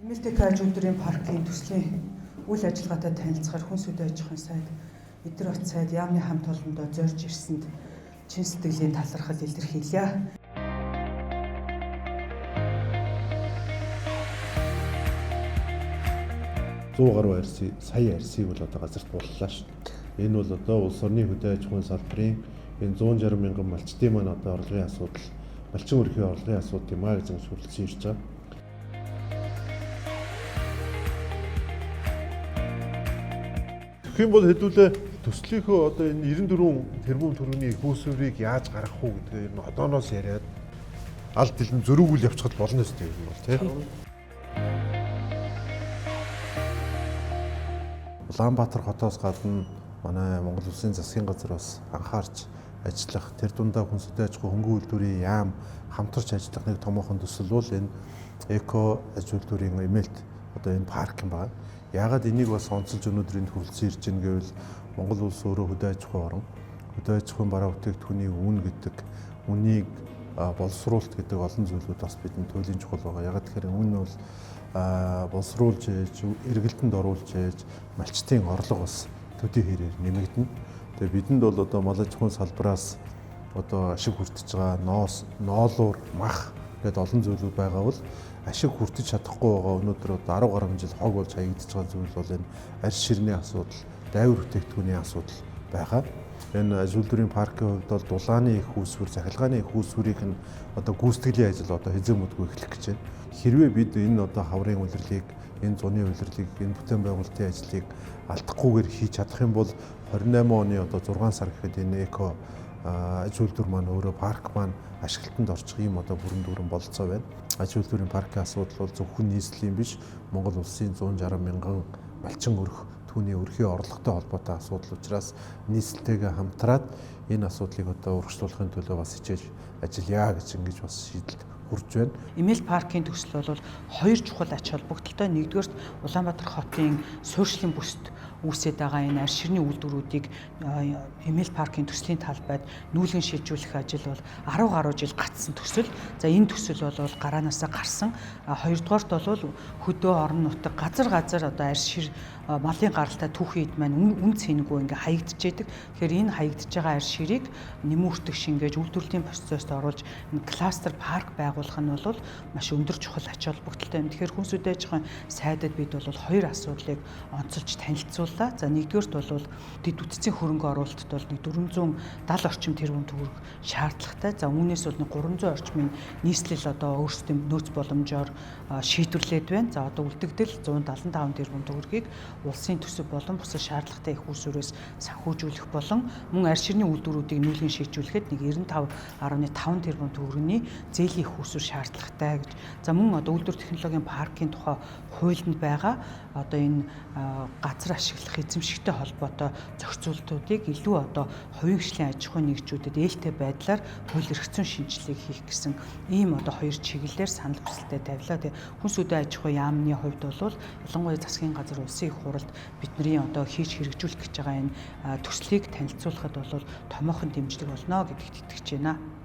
Эмээлтэк аж үйлдвэрийн паркын төслийн үйл ажиллагаатай танилцахаар хүнс хөдөө аж ахуйн сайд Эдэр бат сайд яамны хамт олондоо зорж ирсэнд чин сэтгэлийн талархал илэрхийлье. 100 гаруй арьсыг сая арьсыг бол одоо газарт бууллаа шүү дээ. Энэ бол одоо улс орны хөдөө аж ахуйн салбарын энэ 160 мянган малчдын маань одоо орлогын асуудал, малчин өрхийн орлогын асуудал юм а гэж ингэж хүрэлцэн ирж байгаа. Тэгэх юм бол хэдүүлээ төслийнхөө одоо энэ 94 тэрбум төгрөгийн их усвэрийг яаж гаргах уу гэдгээ ер нь одооноос яриад аль дэлэн зөрүүгүүл явчихад болно өстэй юм бол тий. Улаанбаатар хотоос гадна манай Монгол Улсын засгийн газар бас анхаарч ажиллах, тэр дундаа хүнс хөдөө аж ахуй хөнгөн үйлдвэрийн яам хамтарч ажиллах нэг томоохон төсөл бол энэ эко аж үйлдвэрийн эмээлт одоо энэ парк юм байна. Яагаад энийг бас онцолж өнөөдөр энд хүрэлцэн ирж байна гэвэл Монгол улс өөрөө хөдөө аж ахуй орон, хөдөө аж ахуйн бараа бүтээгдэхүүний үн гэдэг үнийг боловсруулалт гэдэг олон зүйлүүд бас бидэнд туйлын чухал байгаа. Яагаад тэгэхээр үн бол боловсруулж ээж, эргэлтэнд оруулж ээж малчдын орлого бас төдий хэрээр нэмэгдэнэ. Тэгээ бидэнд бол одоо мал аж ахуйн салбараас одоо ашиг хүртэж байгаа ноос, ноолуур, мах гэдээ олон зүйлүүд байгаа бол ашиг хүртэж чадахгүй байгаа өнөөдөр одоо 10 гаруй жил хог болж хаягдж байгаа зүйл бол энэ арьс ширний асуудал, дайвар бүтээгдэхүүний асуудал байгаа. Энэ аж үйлдвэрийн паркийн хувьд бол дулааны их үүсвэр, цахилгааны их үүсвэрийг нь одоо гүйцэтгэлийн ажил одоо хэзээ мүдгүй эхлэх гэж байна. Хэрвээ бид энэ одоо хаврын улирлыг, энэ зуны улирлыг, энэ бүтээн байгуулалтын ажлыг алдахгүйгээр хийж чадах юм бол 28 оны одоо 6 сар гэхэд энэ эко аж үйлдвэр маань өөрөө парк маань ашиглалтанд орчих ийм одоо бүрэн дүүрэн бололцоо байна. Аж үйлдвэрийн паркийн асуудал бол зөвхөн нийслэлийн биш, Монгол улсын 160 мянган малчин өрх түүний өрхийн орлоготой холбоотой асуудал учраас нийслэлтэйгээ хамтраад энэ асуудлыг одоо урагшлуулахын төлөө бас хичээж ажиллая гэж ингэж бас шийдэлд хүрч байна. Эмээл паркийн төсөл бол хоёр чухал ач холбогдолтой. Нэгдүгээрт Улаанбаатар хотын суурьшлийн бүст үүсээд байгаа энэ арьс ширний үйлдвэрүүдийг Эмээл паркийн төслийн талбайд нүүлгэн шилжүүлэх ажил бол 10 гаруй жил гацсан төсөл. За энэ төсөл бол гараанаасаа гарсан. Хоёрдугаарт бол хөдөө орон нутаг газар газар одоо арьс шир малын гаралтай түүхийн эд маань үн цэнгүй ингээ хаягдчихэдэг. Тэгэхээр энэ хаягдж байгаа арьс ширийг нэмүүртэх шингээж үйлдвэрлэлийн процесст оруулж энэ кластер парк байгуулах нь бол маш өндөр чухал ач холбогдолтой юм. Тэгэхээр хүнс хөдөө аж ахуйн сайдад бид бол хоёр асуудлыг онцолж танилцууллаа. За нэгдүгээрт бол дэд бүтцийн хөрөнгө оруулалтад бол нэг 470 орчим тэрбум төгрөг шаардлагатай. За үүнээс бол нэг 300 орчмын нийслэл одоо өөрсдийн нөөц боломжоор шийдвэрлээд байна. За одоо үлдэгдэл 175 тэрбум төгрөгийг улсын төсөв болон бусад шаардлагатай их үүсвэрээс санхүүжүүлэх болон мөн арь ширний үйлдвэрүүдийг нүүлгэн шийдвэрлэхэд нэг 95.5 тэрбум төгрөгийн зээлийн их үүсвэр шаардлагатай гэж. За мөн одоо үйлдвэр технологийн паркийн тухай хуульд байгаа одоо энэ газар ашиглах эзэмшигтэй холбоотой зохицуултуудыг илүү одоо хувийн хвшлийн аж ахуйн нэгжүүдэд ээлтэй байдлаар хууль эрх зүйн шинжилгээг хийх гэсэн ийм одоо хоёр чиглэлээр санал хүсэлтэд тавилаа. Тэгээ хүнс хөдөө аж ахуй яамны хувьд бол ялангуяа засгийн газар улсын их хуралд бидний одоо хийж хэрэгжүүлэх гэж байгаа энэ төслийг танилцуулахад бол томоохон дэмжлэг болно гэдэгт итгэж байна.